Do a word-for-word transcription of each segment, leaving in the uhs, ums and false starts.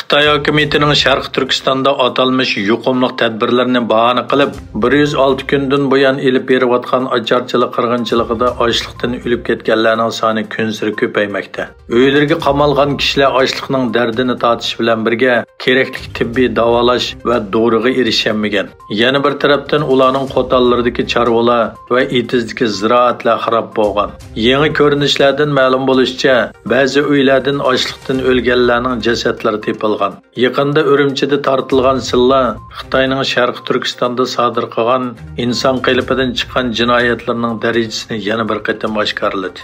خىتاي ھاكىمىيىتىنىڭ شەرقىي تۈركىستاندا ئاتالمىش يۇقۇملۇق تەدبىرلەرنى باھانە قىلىپ، بىر يۈز ئالتە كۈندىن بۇيان ئېلىپ بېرىۋاتقان ئاچارچىلىق قىرغىنچىلىقىدا ئاچلىقتىن ئۆلۈپ كەتكەنلەرنىڭ سانى كۈنسېرى كۆپەيمەكتە. ئۆيلىرىگە قامالغان كىشىلەر ئاچلىقنىڭ دەردىنى تارتىش بىلەن بىرگە، كېرەكلىك تىببىي داۋالاش ۋە دورىغا ئېرىشەلمىگەن. يەنە بىر تەرەپتىن، ئۇلارنىڭ قوتانلىرىدىكى چارۋىلار ۋە ئېتىزدىكى زىرائەتلەر خاراب بولغان. يېڭى كۆرۈنۈشلەردىن مەلۇم بولۇشىچە، بەزى ئۆيلەردىن ئاچلىقتىن ئۆلگەنلەرنىڭ جەسەتلىرى تېپىلغان. يېقىندا ئۈرۈمچىدە تارتىلغان سىنلار خىتاينىڭ شەرقىي تۈركىستاندا سادىر قىلغان ئىنسان قېلىپىدىن چىققان جىنايەتلىرىنىڭ دەرىجىسىنى يەنە بىر قېتىم ئاشكارىلىدى.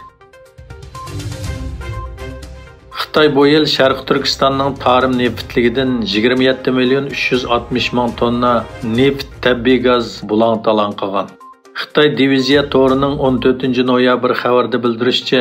خىتاي بۇ يىل شەرقىي تۈركىستاننىڭ تارىم نېفىتلىكىدىن يىگىرمە يەتتە مىليون ئۈچ يۈز ئاتمىش مىڭ توننا نېفىت، تەبىئىي گاز بۇلاڭ-تالاڭ قىلغان. خىتاي دىۋىزىيە تورىنىڭ ئون تۆتىنچى نويابىر خەۋىرىدە بىلدۈرۈشىچە،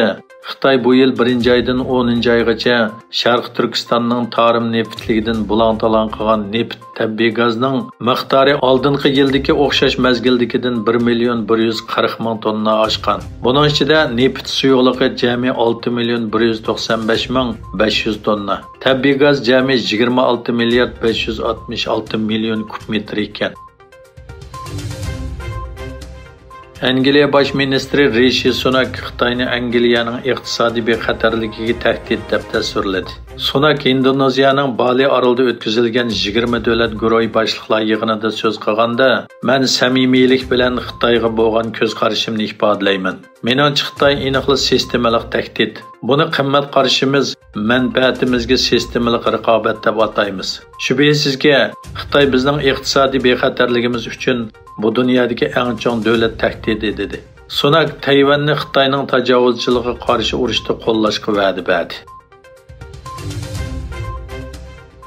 خىتاي بۇ يىل بىرىنچى ئايدىن ئونىنچى ئايغىچە شەرقىي تۈركىستاننىڭ تارىم نېفىتلىكىدىن بۇلاڭ-تالاڭ قىلغان نېفىت، تەبىئىي گازنىڭ مىقدارى ئالدىنقى يىلدىكى ئوخشاش مەزگىلدىكىدىن بىر مىليون بىر يۈز قىرىق مىڭ توننا ئاشقان. بۇنىڭ ئىچىدە نېفىت سۇيۇقلۇقى جەمئىي ئالتە مىليون بىر يۈز توقسان بەش مىڭ بەش يۈز توننا، تەبىئىي گاز جەمئىي يىگىرمە ئالتە مىليارد بەش يۈز ئاتمىش ئالتە مىليون كۇب مېتىر ئىكەن. ئەنگلىيە باش مىنىستىرى رىشى سۇناك خىتاينى ئەنگلىيەنىڭ ئىقتىسادىي بىخەتەرلىكىگە تەھدىت دەپ تەسۋىرلىدى. سۇناك ھىندونېزىيەنىڭ بالى ئارىلىدا ئۆتكۈزۈلگەن يىگىرمە دۆلەت گۇرۇھى باشلىقلار يىغىنىدا سۆز قىلغاندا، مەن سەمىمىيلىك بىلەن خىتايغا بولغان كۆز قارىشىمنى ئىپادىلەيمەن. مېنىڭچە، خىتاي ئېنىقلا سىستېمىلىق تەھدىت. بۇنى قىممەت قارىشىمىز، مەنپەئەتىمىزگە سىستېمىلىق رىقابەت دەپ ئاتايمىز. شۈبھىسىزكى، خىتاي بىزنىڭ ئىقتىسادىي بىخەتەرلىكىمىز ئۈچۈن بۇ دۇنيادىكى ئەڭ چوڭ دۆلەت تەھدىتى، دېدى. سۇناك تەيۋەننى خىتاينىڭ تاجاۋۇزچىلىقىغا قارشى ئۇرۇشتا قوللاشقا ۋەدە بەردى.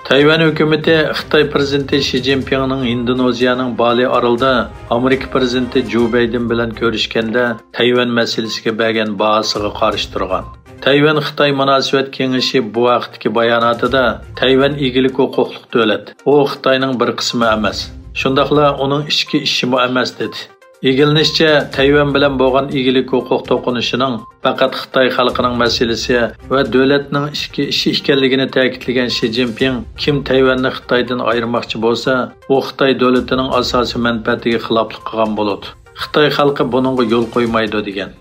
تەيۋەن ھۆكۈمىتى خىتاي پىرېزىدېنتى شى جىنپىڭنىڭ ھىندونېزىيەنىڭ بالى ئارىلىدا ئامېرىكا پىرېزىدېنتى جو بەيدېن بىلەن كۆرۈشكەندە تەيۋەن مەسىلىسىگە بەرگەن باھاسىغا قارشى تۇرغان. تەيۋەن خىتاي مۇناسىۋەت كېڭىشى بۇ ھەقتىكى باياناتىدا، تەيۋەن ئىگىلىك ھوقۇقلۇق دۆلەت، ئۇ خىتاينىڭ بىر قىسمى ئەمەس، شۇنداقلا ئۇنىڭ ئىچكى ئىشىمۇ ئەمەس، دېدى. ئىگىلىنىشىچە، تەيۋەن بىلەن بولغان ئىگىلىك ھوقۇق توقۇنۇشىنىڭ پەقەت خىتاي خەلقىنىڭ مەسىلىسى ۋە دۆلەتنىڭ ئىچكى ئىشى ئىكەنلىكىنى تەكىتلىگەن شى جىنپىڭ، كىم تەيۋەننى خىتايدىن ئايرىماقچى بولسا، ئۇ خىتاي دۆلىتىنىڭ ئاساسىي مەنپەئەتىگە خىلاپلىق قىلغان بولىدۇ. خىتاي خەلقى بۇنىڭغا يول قويمايدۇ، دېگەن.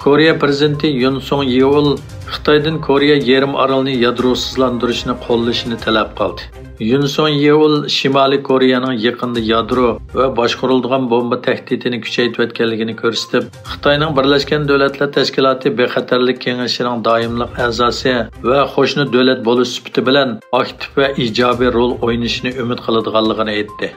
كورېيە پىرېزىدېنتى يۇن سۇڭ يېئۇل خىتايدىن كورېيە يېرىم ئارىلىنى يادروسىزلاندۇرۇشنى قوللىشىنى تەلەپ قىلدى. يۇن سۇڭ يېئۇل شىمالىي كورېيەنىڭ يېقىندا يادرو ۋە باشقۇرۇلىدىغان بومبا تەھدىتىنى كۈچەيتىۋەتكەنلىكىنى كۆرسىتىپ، خىتاينىڭ بىرلەشكەن دۆلەتلەر تەشكىلاتى بىخەتەرلىك كېڭىشىنىڭ دائىملىق ئەزاسى ۋە قوشنا دۆلەت بولۇش سۈپىتى بىلەن ئاكتىپ ۋە ئىجابىي رول ئوينىشىنى ئۈمىد قىلىدىغانلىقىنى ئېيتتى.